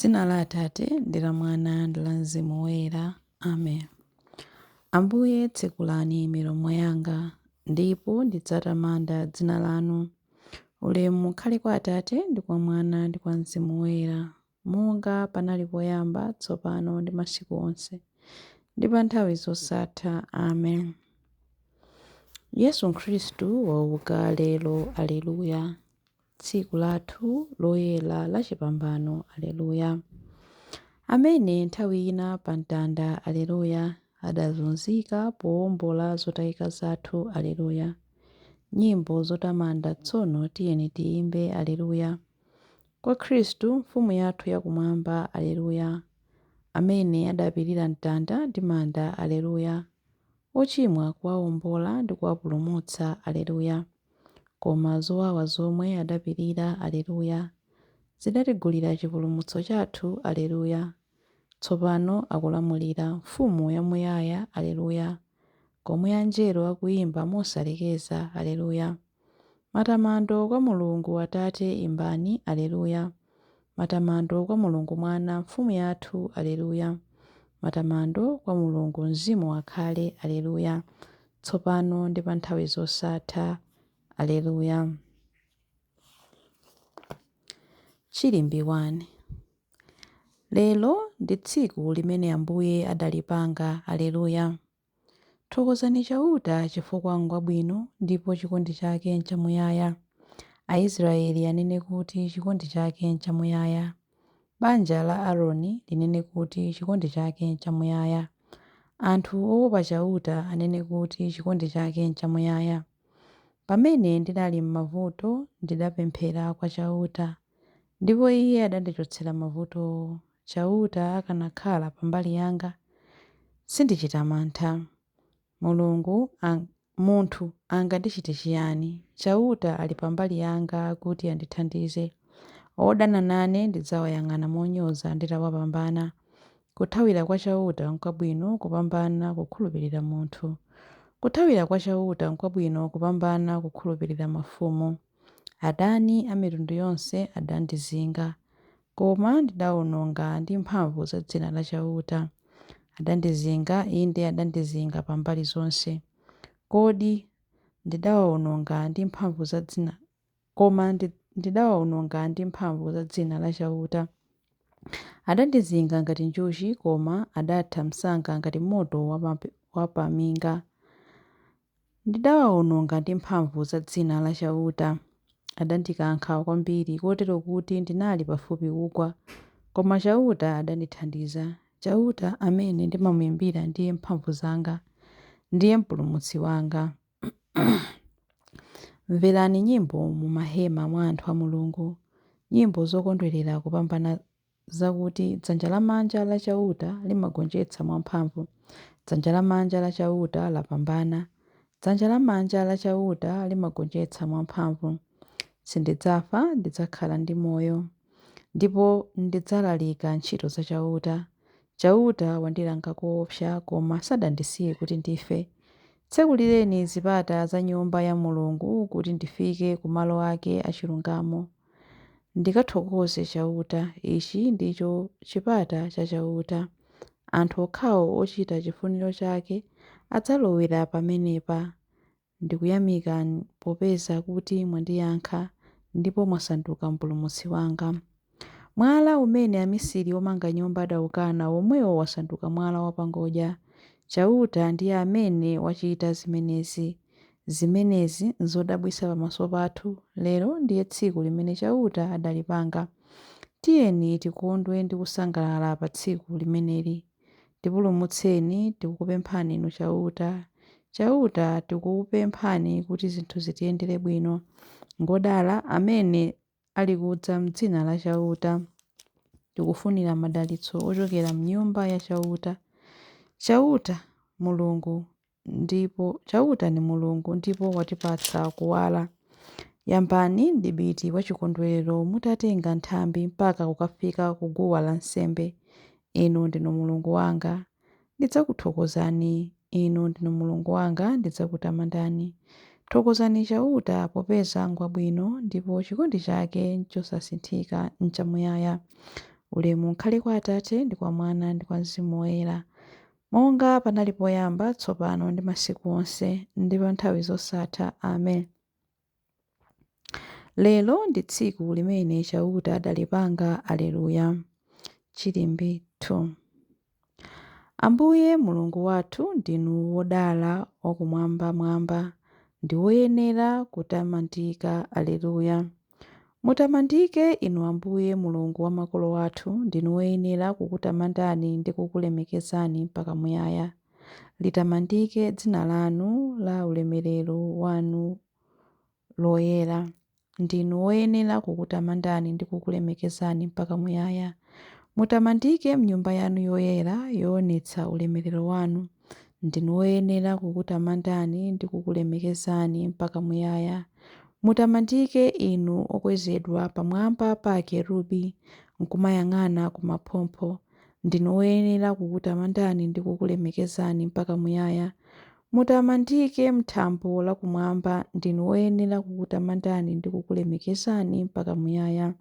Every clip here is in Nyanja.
Dzina la Atate ndi la Mwana ndi la Mzimu Woyera. Amen. Ambuye tsekulani milomo yanga, ndipo ndidzatamanda dzina lanu. Ulemu ukhale kwa Atate ndi kwa Mwana ndi kwa Mzimu Woyera, monga panali poyamba, tsopano ndi masiku onse, ndi pa nthawi zosatha. Amen. Yesu Khristu wauka lero, Alleluya. Tsiku lathu loyera lachipambano, Alleluya. Amene nthawi ina pa mtanda, Alleluya, adazunzika powombola zotayika zathu, Alleluya. Nyimbo zotamanda tsono tiyeni tiyimbe, Alleluya. Kwa Khristu mfumu yathu yakumwamba, Alleluya. Amene adapirira mtanda ndi manda, Alleluya. Ochimwa kuwawombola ndi kuwapulumutsa, Alleluya. Koma zowawa zomwe adapirira, Alleluya, zidatigulira chipulumutso chathu, Alleluya. Tsopano akulamulira mfumu yamuyaya, Alleluya. Komwe anjelo akuyimba mosalekeza, Alleluya. Matamando kwa Mulungu Atate imbani, Alleluya. Matamando kwa Mulungu Mwana mfumu yathu, Alleluya. Matamando kwa Mulungu Mzimu akhale, Alleluya. Tsopano ndi pa nthawi zosatha, Alleluya. Chilimbi 1 Lero ndi tsiku limene Ambuye adalipanga, Alleluya. Thokozani Chauta chifukwa ngwabwino ndipo chikondi chake n'chamuyaya. Aisraeli anene kuti chikondi chake n'chamuyaya. Banja la Aaroni linene kuti chikondi chake n'chamuyaya. Anthu oopa Chauta anene kuti chikondi chake n'chamuyaya. Pamene ndinali m'mavuto ndidapemphera kwa Chauta, ndipo Iye adandichotsera mavutowo. Chauta akanakhala pambali yanga, sindichita mantha. Munthu angandichite chiyani? Chauta ali pambali yanga kuti andithandize. Odana nane ndidzawayang'ana monyoza nditawapambana. Kuthawira kwa Chauta n'kwabwino kupambana kukhulupirira munthu. Kuthawira kwa Chauta n'kwabwino kupambana kukhulupirira mafumu. Adani a mitundu yonse adandizinga, koma ndidawononga ndi mphamvu za dzina la Chauta. Adandizinga, inde adandizinga pambali zonse. Kodi ndidawawononga ndi mphamvu za dzina koma ndidawawononga ndi mphamvu za dzina la Chauta. Adandizinga ngati njuchi, koma adatha msanga ngati moto wapaminga. Ndidawawononga ndi mphamvu za dzina la Chauta. Adandikankha kwambiri kotero kuti ndinali pafupi kugwa, koma Chauta adandithandiza. Chauta amene ndimamuyimbira ndiye mphamvu zanga, ndiye mpulumutsi wanga. Mverani nyimbo mu mahema mwa anthu a Mulungu, nyimbo zokondwerera kupambana zakuti dzanja lamanja la Chauta limagonjetsa mwamphamvu, dzanja lamanja la Chauta lapambana, dzanja lamanja la Chauta limagonjetsa mwamphamvu. Sindidzafa, ndidzakhala ndi moyo, ndipo ndidzalalika ntchito za Chauta. Chauta wandilanga koopsa, koma sadandisiye kuti ndife. Tsekulireni zipata za Nyumba ya Mulungu kuti ndifike ku malo ake achilungamo. Ndikathokoze Chauta, ichi ndicho chipata cha Chauta. Anthu okhawo ochita chifuniro chake adzalowera pamenepa. Ndikuyamikani popeza kuti mwandiyankha ndipo mwasanduka mpulumutsi wanga. Mwala umene amisiri omanga nyumba adawukana womwewo wasanduka mwala wapangodya. Chauta ndiye amene wachita zimenezi. Zimenezi n'zodabwitsa pamaso pathu. Lero ndiye tsiku limene Chauta adalipanga. Tiyeni tikondwe ndi kusangalala pa tsiku limeneli. Tipulumutseni tikukupemphani Inu Chauta. Chauta tikukupemphani kuti zinthu zitiyendere bwino. Ngodala amene ali kudza m'dzina la Chauta. Tikufunira madalitso ochokera m'nyumba ya Chauta. Chauta ndi Mulungu ndipo watipatsa kuwala. Yambani mdipiti wachikondwerero mutatenga nthambi mpaka kukafika ku guwa lansembe. Inu ndinu Mulungu wanga, ndidzakuthokozani. Inu ndinu Mulungu wanga, ndidzakutamandani. Thokozani Chauta popeza ngwabwino ndipo chikondi chake chosasinthika n'chamuyaya. Ulemu ukhale kwa Atate ndi kwa Mwana ndi kwa Mzimu Woyera, monga panali poyamba, tsopano ndi masiku onse, ndi pa nthawi zosatha. Amen. Lero ndi tsiku limene Chauta adalipanga. Aleluya. Chilimbi 2. Ambuye Mulungu wathu, ndinu wodala wakumwambamwamba, ndi woyenera kutamandika. Aleluya. Mutamandike inu Ambuye Mulungu wa makolo athu, ndinu woyenera kukutamandani ndi kukulemekezani mpaka muyaya. Litamandike dzina lanu la ulemerero wanu loyera. Ndinu woyenera kukutamandani ndi kukulemekezani mpaka muyaya. Mutamandike m'nyumba yanu yoyera yoonetsa ulemerero wanu. Ndinu woyenera kukutamandani ndi kukulemekezani mpaka muyaya. Mutamandike inu okwezedwa pamwamba pa akerubi, nkumayang'ana kumaphompho. Ndinu woyenera kukutamandani ndi kukulemekezani mpaka muyaya. Mutamandike m'thambo lakumwamba, ndinu woyenera kukutamandani ndi kukulemekezani mpaka muyaya.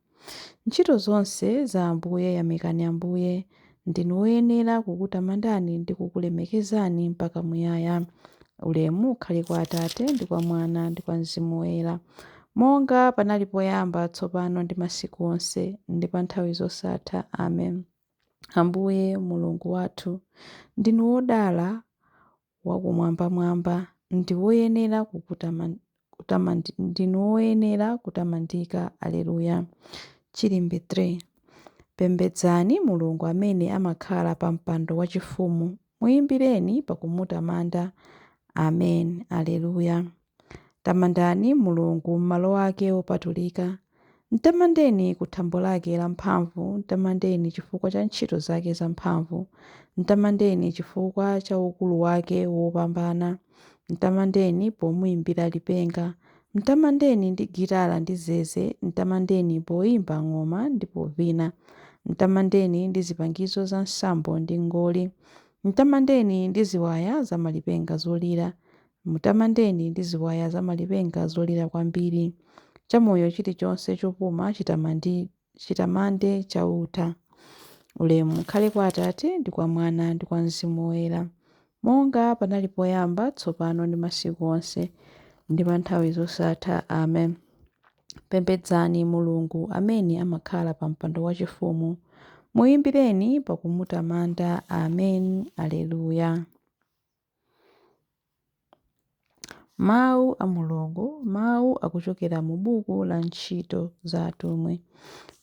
Ntchito zonse za Ambuye yamikani Ambuye, ndinu woyenera kukutamandani ndi kukulemekezani mpaka muyaya. Ulemu ukhale kwa Atate ndi kwa Mwana ndi kwa Mzimu Woyera, monga panali poyamba, tsopano ndi masiku onse, ndi pa nthawi zosatha. Amen. Ambuye Mulungu wathu, ndinu wodala wakumwambamwamba, ndinu woyenera kutamandika. Aleluya. Chilimbi 3. Pembedzani Mulungu amene amakhala pa mpando wachifumu, muyimbireni pakumutamanda. Amen. Aleluya. Tamandani Mulungu m'malo ake opatulika. Mtamandeni ku thambo lake lamphamvu, mtamandeni chifukwa cha ntchito zake zamphamvu, mtamandeni chifukwa cha ukulu wake wopambana, mtamandeni pomuyimbira lipenga, mtamandeni ndi gitala ndi zeze, mtamandeni poyimba ng'oma ndi povina, mtamandeni ndi zipangizo za nsambo ndi ngoli, mtamandeni ndi ziwaya zamalipenga zolira, mutamandeni ndi ziwaya zamalipenga zolira kwambiri. Chamoyo chilichonse chopuma chitamande Chauta. Ulemu ukhale kwa Atate ndi kwa Mwana ndi kwa Mzimu Woyera, monga panali poyamba, tsopano ndi masiku onse, ndi pa nthawi zosatha. Amen. Pembedzani Mulungu amene amakhala pa mpando wachifumu, muyimbireni pakumutamanda. Amen. Aleluya. Mawu a Mulungu. Mawu akuchokera mu buku la Ntchito za Atumwi.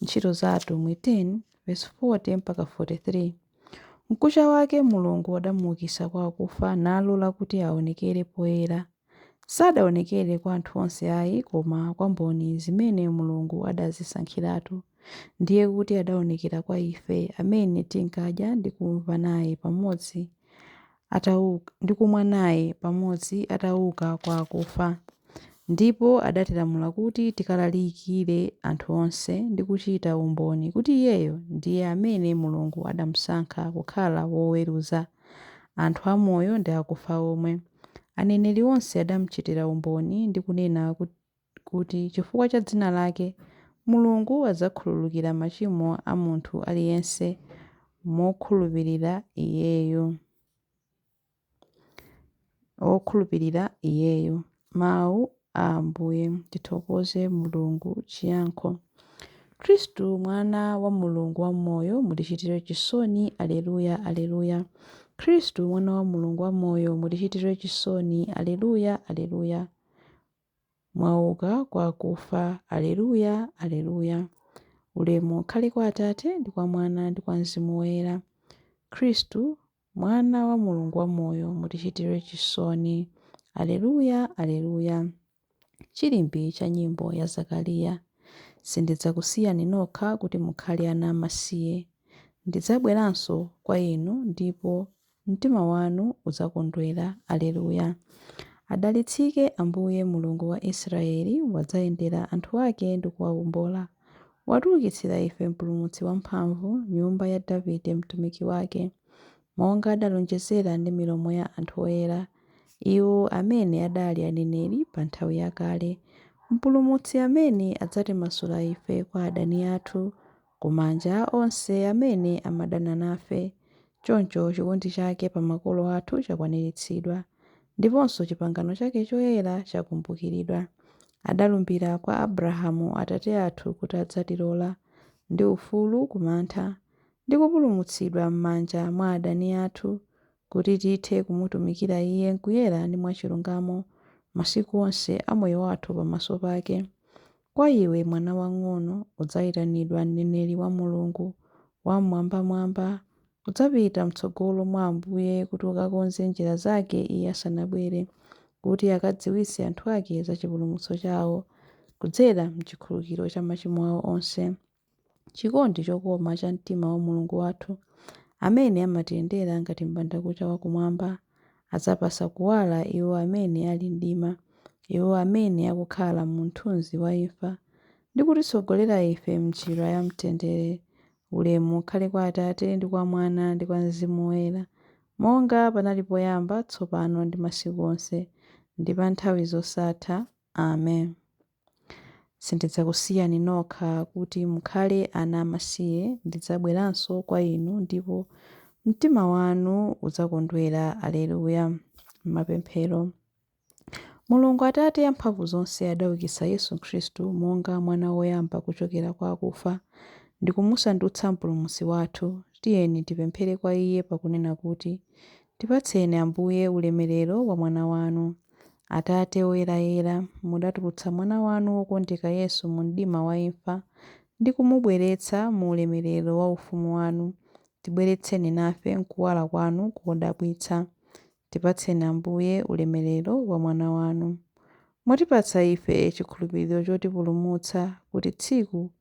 Ntchito za Atumwi 10 verse 40 mpaka 43. Mkucha wake Mulungu adamuukitsa kwa akufa nalola kuti aonekere poyera. Sadaonekere kwa anthu onse ayi, koma kwa mboni zimene Mulungu adazisankhiratu. Ndiye kuti adaonekera kwa ife amene tinkadya ndi kumwa naye pamodzi atauka kwa akufa. Ndipo adatilamula kuti tikalalikire anthu onse ndi kuchita umboni kuti iyeyo ndiye amene Mulungu adamusankha kukhala woweruza anthu amoyo ndi akufa omwe. Aneneri onse adamuchitira umboni ndi kunena kuti chifukwa cha dzina lake, Mulungu adzakhululukira machimo a munthu aliyense mokhulupirira iyeyo. Wokhulupirira iyeyo. Mawu a Ambuye. Tithokoze Mulungu. Chiyankho. Khristu Mwana wa Mulungu wamoyo, mutichitire chisoni. Aleluya, aleluya. Khristu Mwana wa Mulungu wamoyo, mutichitire chisoni. Aleluya, aleluya. Mwauka kwa akufa. Aleluya, aleluya. Ulemu ukhale kwa Atate ndi kwa Mwana ndi kwa Mzimu Woyera. Khristu Mwana wa Mulungu wamoyo, mutichitire chisoni. Aleluya, aleluya. Chilimbi cha nyimbo ya Zakariya. Sindidzakusiyani nokha kuti mukhale ana amasiye. Ndidzabweranso kwa inu ndipo mtima wanu udzakondwera. Aleluya. Adalitsike Ambuye Mulungu wa Israeli, wadzayendera anthu ake ndi kuwawombola. Watiukitsira ife Mpulumutsi wamphamvu, nyumba ya Davide mtumiki wake, monga adalonjezera ndi milomo ya anthu oyera, iwo amene adali aneneri pa nthawi yakale. Mpulumutsi amene adzatimasula ife kwa adani athu, Kumanja a onse amene amadana nafe. Choncho chikondi chake pa makolo athu chakwaniritsidwa, ndiponso chipangano chake choyera chakumbukiridwa. Adalumbira kwa Abrahamu atate athu kuti adzatilola ndi ufulu kumantha, ndi kupulumutsidwa m'manja mwa adani athu, kuti tithe kumutumikira Iye m'kuyera ndi mwachilungamo masiku onse a moyo wathu pamaso pake. Kwa iwe mwana wang'ono udzayitanidwa mneneri wa Mulungu Wam'mwambamwamba, udzapita m'tsogolo mwa Ambuye kuti ukakonze njira zake Iye asanabwere, kuti akadziwitse anthu ake za chipulumutso chawo kudzera m'chikhululukiro cha machimo awo onse. Chikondi chokoma cha mtima wa Mulungu wathu, amene amatiyendera ngati m'bandakucha wakumwamba, adzapatsa kuwala iwo amene ali mdima, iwo amene akukhala mu mthunzi wa imfa, ndi kutitsogolera ife m'njira ya mtendere. Ulemu ukhale kwa Atate ndi kwa Mwana ndi kwa Mzimu Woyera, monga panali poyamba, tsopano ndi masiku onse, ndi pa nthawi zosatha. Amen. Sindidzakusiyani nokha kuti mukhale ana amasiye, ndidzabweranso kwa inu ndipo mtima wanu udzakondwera. Alleluya. Mapemphero. Mulungu Atate amphamvu zonse adaukitsa Yesu Khristu monga mwana woyamba kuchokera kwa akufa ndi kumusandutsa mpulumutsi wathu. Tiyeni tipemphere kwa Iye pakunena kuti, tipatseni Ambuye ulemerero wa mwana wanu. Atate woyerayera, mudatulutsa mwana wanu wokondeka Yesu mu mdima wa imfa ndi kumubweretsa mu ulemerero wa ufumu wanu. Tibweretseni nafe mkuwala kwanu kodabwitsa. Tipatseni Ambuye ulemerero wa mwana wanu. Mwatipatsa ife chikhulupiriro chotipulumutsa, kuti tsiku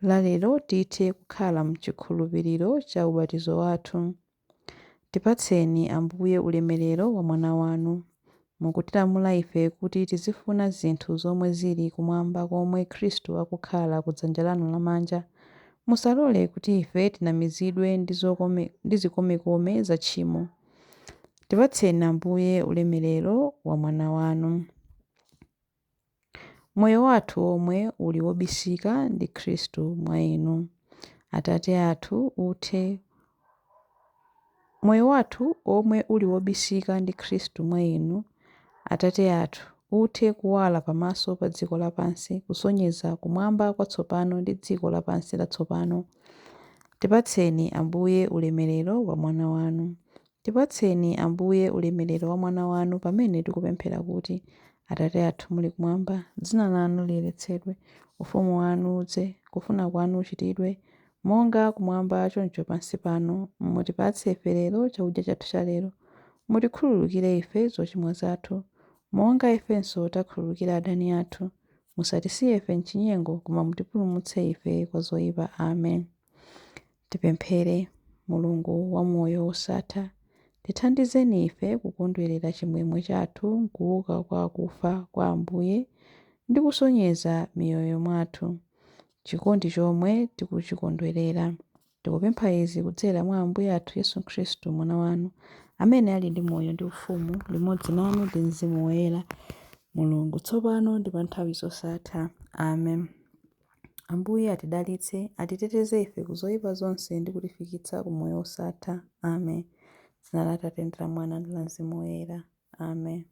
la lero tithe kukhala m'chikhulupiriro cha ubatizo wathu. Tipatseni Ambuye ulemerero wa mwana wanu. Mukutilamula ife kuti tizifuna zinthu zomwe zili kumwamba komwe Khristu akukhala kudzanja lanu lamanja. Musalole kuti ife tinamizidwe ndi zikomekome za tchimo. Tipatseni Ambuye ulemerero wa mwana wanu. Moyo wathu omwe uli wobisika ndi Khristu mwa inu. Atate athu uthe moyo wathu omwe uli wobisika ndi Khristu mwa inu, Atate athu, uthe kuwala pamaso pa dziko lapansi, kusonyeza kumwamba kwatsopano ndi dziko lapansi latsopano. Tipatseni Ambuye ulemerero wa mwana wanu. Tipatseni Ambuye ulemerero wa mwana wanu pamene tikupemphera kuti, Atate athu muli kumwamba, dzina lanu liyeretsedwe, ufumu wanu udze, kufuna kwanu kuchitidwe, monga kumwamba choncho pansi pano. Mutipatse ife lero chakudya chathu cha lero. Mutikhululukire ife zochimwa zathu, monga ifenso takhululukira adani athu. Musatisiye ife m'chinyengo, koma mutipulumutse ife kwa zoyipa. Amen. Tipemphere. Mulungu wamoyo wosatha, tithandizeni ife kukondwerera chimwemwe chathu m'kuuka kwa akufa kwa Ambuye ndi kusonyeza miyoyo mwathu chikondi chomwe tikuchikondwerera. Tikupempha izi kudzera mwa Ambuye athu Yesu Khristu mwana wanu, amene ali ndi moyo ndi ufumu limodzi nanu ndi Mzimu Woyera, Mulungu tsopano ndi pa nthawi zosatha. Amen. Ambuye atidalitse, atiteteze ife ku zoyipa zonse ndi kutifikitsa ku moyo wosatha. Amen. Dzina la Atate ndi la Mwana ndi la Mzimu Woyera. Amen.